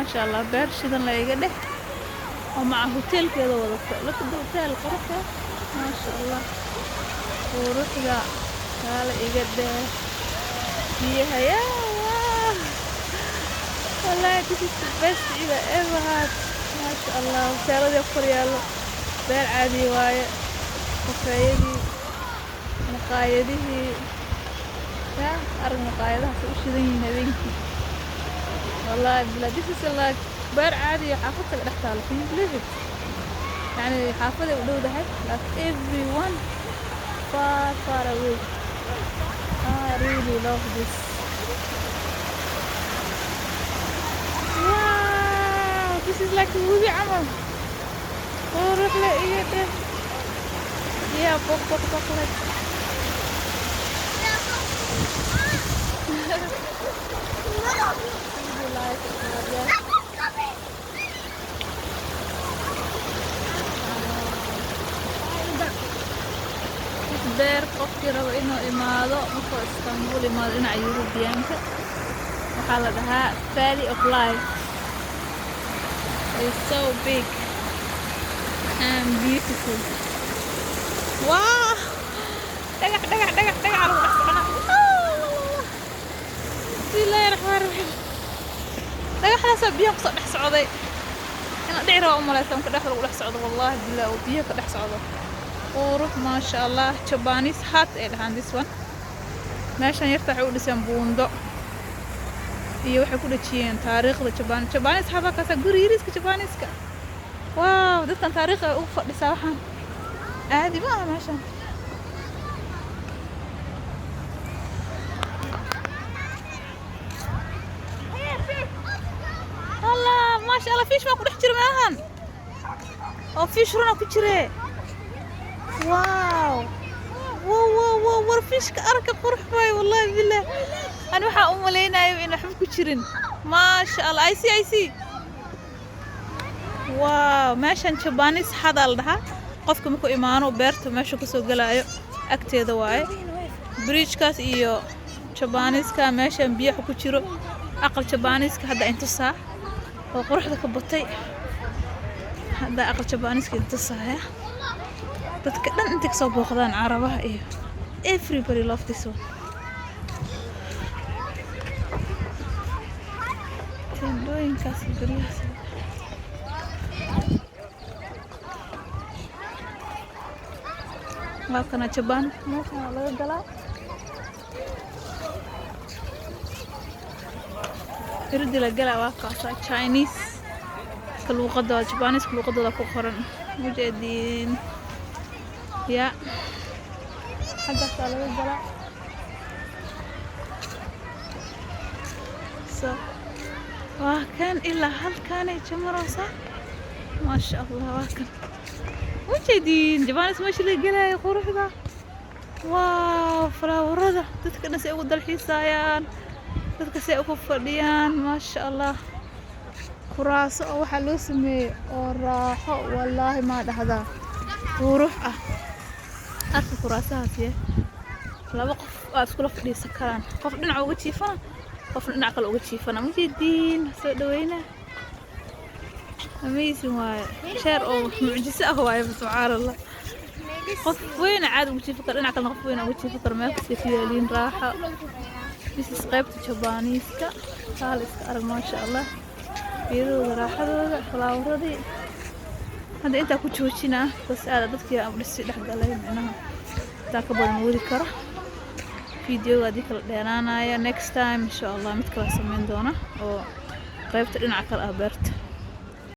Maasha Allah, beer shidan la iga dheh oo maca hoteelkeeda wadato. Look at the hotel, quruxda, maasha Allah, quruxda kaala iga dheh. Biyaha yaa, wow, wallahi this is the best Eid I ever had. Maasha Allah, hoteeladii ku kor yaallo, beer caadi waaye, kafeeyadii, maqaayadihii yaa arag, maqaayadahaas u shidan yihiin habeenkii. Wallahi bilaa, this is like beer caadi ah xaafad kale dhex taalo. Can you believe it? Yani xaafaday u dhowdahay, like everyone far, far away. I really love this. Wow, this is like webi camal, qurux le iga dheh. Biyaha boq boq boq leh. Really like it, yeah. Beer qofkii rabo inuu imaado, markuu Istanbul imaado dhinaca Yurubiyaanka, waxaa la dhahaa Valley of Life. It's so big and beautiful. Wow, dhagax, dhagax, dhagax, dhagax lagu dhex soconaa. Bismillaahi raxmaani raxiim. Dhagaxdaasaa biyaha kusoo dhex socday. In la dhici rabaa u malaysa marka dhexda lagu dhex socdo. Wallaahi bilaa, oo biyaha ka dhex socdo. Qurux, maasha Allah. Japanese hut ay dhahaan this one. Meeshan yarta waxay u dhiseen buundo iyo waxay ku dhajiyeen taariikhda Jaban. Japanese hut kaasa, guri yariiska Japanese-ka. Wow, dadkan taariikh ay ugu fadhisaa. Waxaan caadi ma aha meeshan. Allah, maasha Allah, fish baa ku dhex jira meelahan oo fish runa ku jire. Wow, war fishka arka, qurux baay. Wallahi billah, ani waxaa u malaynayo in waxba ku jirin. Maasha Allah, I see, I see. Wow, meeshan Japanese hut aa la dhahaa. Qofka markuu imaano beerta, meesha kasoo galaayo agteeda waaye bridgekaas iyo Japanese-ka. Meeshan biyaha ku jiro, aqal Japanese-ka hadda intusaa oo quruxda ka batay. Hadda aqal Japanese-ka intusaaya. Dadka dhan intay kasoo booqdaan, carabaha iyo everybody love this one. Teendhooyinkaas iyo guryahaas waa kana Jaban. Meeshan waa laga galaa irdi la galaa. Waa kaasa Chinese ka luuqadooda, Japanese luuqadooda ku qoran, mujeediin ya, xaggaasaa laga galaa. So waa kan ilaa halkaanay jamaroosa. Maasha Allah, waa kan, mujeediin Japanese meesha laga galaayo, quruxda. Wow, flowerada dadka dhan say ugu dalxiisayaan, dadka say ugu fadhiyaan. Maasha Allah, kuraaso oo waxaa loo sameeyey oo raaxo. Wallaahi, maa dhahdaa qurux ah. Arka kuraasahaas ye, laba qof aa iskula fadhiisan karaan, qof dhinac uga jiifana, qofna dhinac kale uga jiifana. Mujeediin, soo dhaweyna, amazing waaye, chair oo mucjiso ah waaye. Subxaan Allah, qof weyn caadi ugu jiifi karo, dhinac kalena qof weyn uga jiifi karo. Meel kastay ku yaaliin raaxo. This is qaybta Japanese-ka. Kaal iska arag, maasha Allah, geedahooda, raaxadooda, floweradii. Hadda intaa ku joojinaa bas. Aada dadkii aan dhisi dhex galay, micnaha intaa ka badan wadi karo videoga haddii kala dheeraanaya. Next time, insha Allah, mid kala sameyn doona oo qaybta dhinaca kale ah beerta.